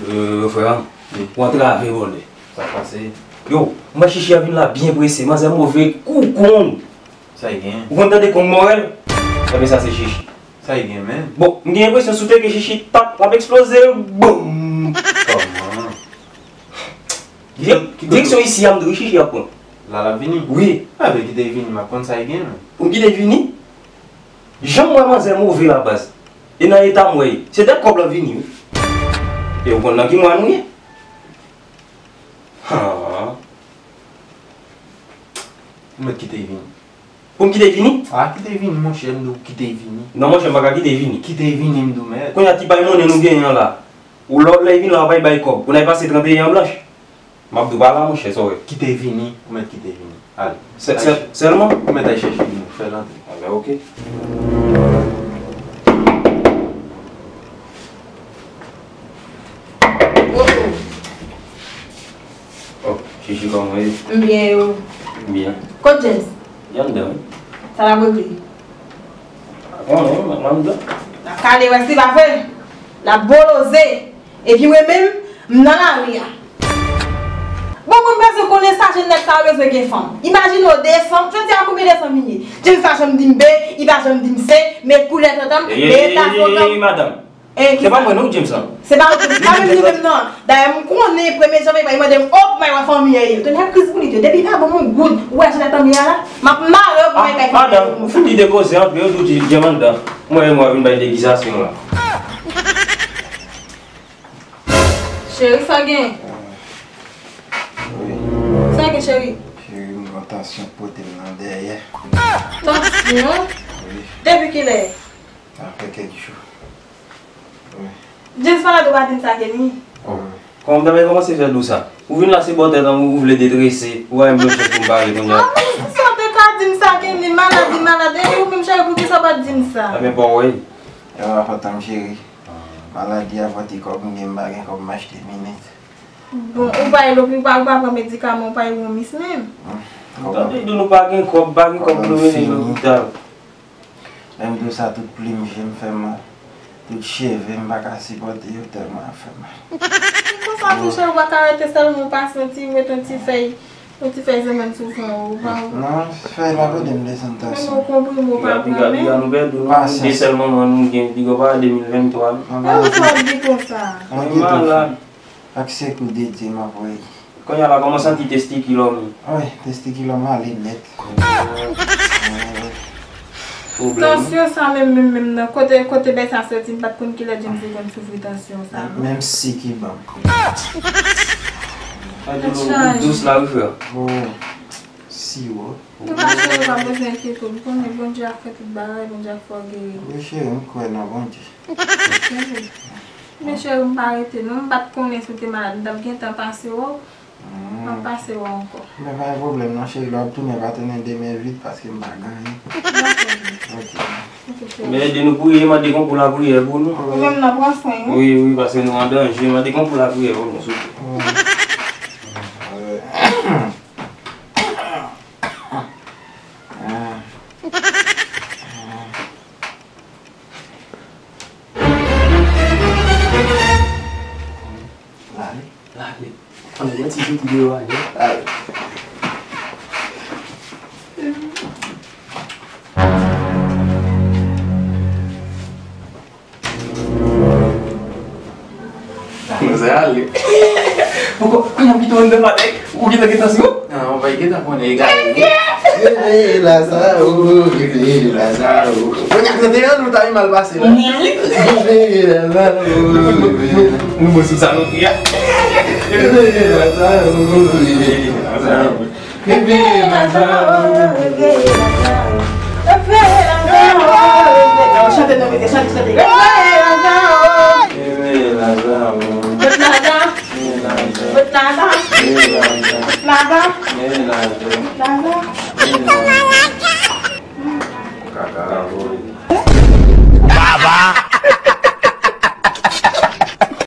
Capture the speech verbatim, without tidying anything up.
Euh, frè, wi, ou antrave vòlè. Sa k pase? Yo, m wè Chichi ap vin la byen prese. Manzè move kou kong. Sa l gen? Ou konn tande kong Mòrèl? Ebyen, sa se Chichi. Sa l gen, menm? Bon, m gen enpresyon si w teke Chichi, pap, l ap eksploze. Boum! Kòman? Dirèk-, direksyon isi a, m di w, Chichi ap pran. La, l ap vini? Wi. Ebyen, kite l vini, m ap konn sa l gen, menm. Pou m kite l vini? Jan m wè manzè move la, baz. E nan eta m wè l, se dèyè kòb l ap vini, wi. E ou konn nan ki mwa nou ye? Han. Ou mèt kite l vini. Pou m kite l vini? A, kite l vini, monchè, m di w kite l vini. Non, monchè, m pa ka kite l vini. Kite l vini, m di w, mèt. Kounye a, ti bay monnen nou genyen an la. Ou lè, lè l vin la, w pa bay kòb. Ou nan pase trannteyen an blanch. M ap di w pa la, monchè, sa w wè. Kite l vini, ou mèt kite l vini. Ale. Sè-, sè-, sèlman? Ou mèt al chèche vini, fè l antre. Anben, oke. Oh, oh. Oh, Chichi, kòman w ye? M byen, e ou? M byen. Kot James? Li anndan, wi. Sa l ap regle? Bon, non, m anndan. N ap kale wè si pa vre. L ap boloze. Epi mwen menm, m nan lari a. Bon, mwen bezwen konnen sa jèn nèg sa yo bezwen gen fanm. Imajine w de san, jodi a konbyen de san m ye? James pa janm di m B, li pa janm di m C, men koulè tantan m, men eta fò tanm. Ey, ey, ey, ey, madanm. Eh, se pa mwen non, James lan. Se pa ou, pa menm li menm non. Dayè, m konnen premye janvye, pa li mande m, oh, pou m al wè fanmi an ye. Tonnè kriz pou li tou. Depi pa ban m yon goud, ou wè jan nèg tanmi a la? M ap mare w pou mwen kay fanmi an. Madanm, ou fini de koze antre yo, tou di James anndan. Mwen, mwen vin bay degizasyon la. Cheri, sa gen? Wi. Sa gen, cheri? Cheri, m gen tansyon k pote m nan dèyè. Tansyon? Wi. Depi kilè? Sa fè kèk jou. Wi. James, malad ou pa di m sa, Kenny? Wi. Kòman w ta kòmanse fè l ou sa? Ou vin la se bò tèt an ou, ou vle detrese, ou pa menm yon chans pou m pale kounye a. Ah, men sa w te ka di m sa, Kenny, malad li malad, e ou menm cheri, poukisa w pa t di m sa? Ebyen, pa w wè. E pa fòt an m, cheri. Maladi a fòti kòb m gen, m pa gen kòb m achte minit. Bon, ou pa al lopi, ou pa, ou pa pran medikaman, ou pa al wonmis menm? Tande di nou pa gen kòb, pa gen kòb pou nou mennen lopital. Lè m di w sa, tout plim je m fè mal, tout cheve m pa ka sipòte yo, tèlman ap fè mal. Konsa tou, chè, ou pa ka rete sèlman w pase yon ti, met yon ti fèy, yon ti fèy zanmann sou fwon ou, ou pa. Non, fèy la ap ede m desann tansyon. Menm yon konprime ou pa pran menm. Pasyans. Sèlman mwen nou gen, piga pa de mil venntwa. E ou sa w ap di konsa? Mwen malad. Ak sekou de Dye m ap voye. Kounye a la, kòman w santi testikil ou menm? Wi, testikil ou m ale nèt. Pwoblèm. Tansyon sa menm, menm, menm nan. Kote, kote bèy sa soti, m pa t konn kilè James te konn soufri tansyon sa, non. Menm si ki ban m. Sa di nou dous la, wi, frè. Oh, siwo. Ou pa cheri, ou pa bezwen enkyete w. M konnen Bondye ap fè tout bagay, Bondye ap fè w geri. Wi, cheri, m kwè nan Bondye. Cheri. Men cheri, m pa rete non, m pa t konnen si w te malad, m t ap gentan pase wè w. M ap pase wè w ankò. Men pa gen pwoblèm non, cheri, lè w ap tounen, pa tounen de men vid, paske m pa gen anyen. Dakò. Ok. Ok, cheri. Men ede nou priye, mande konkou lapriyè pou nou. Ou menm nan pran swen w. Wi, wi, paske nou an danje, mande konkou lapriyè pou nou, souple. Wi. Lale. Lale. Ann wè ti pitit yo ale. Lale. Manzè ale. Poko, kounye a m kite w anndan, patnè. Ou gentan gen tansyon? Non, ou pa gentan konnen, egal. Reveye Lazaro, reveye Lazaro. Kounye a trannteyen an, nou ta pi mal pase la. Reveye Lazaro, reveye. Nou bon sou sa, nou kriye. Reveye Lazaro, reveye Lazaro. Reveye Lazaro, reveye Lazaro. Reveye Lazaro, reveye. Chante non, mete, chante, chante. Reveye Lazaro. Reveye Lazaro. Mete Lazaro. Reveye Lazaro. Mete Lazaro. Reveye Lazaro. Lazaro. Reveye Lazaro. Lazaro. Reveye Lazaro.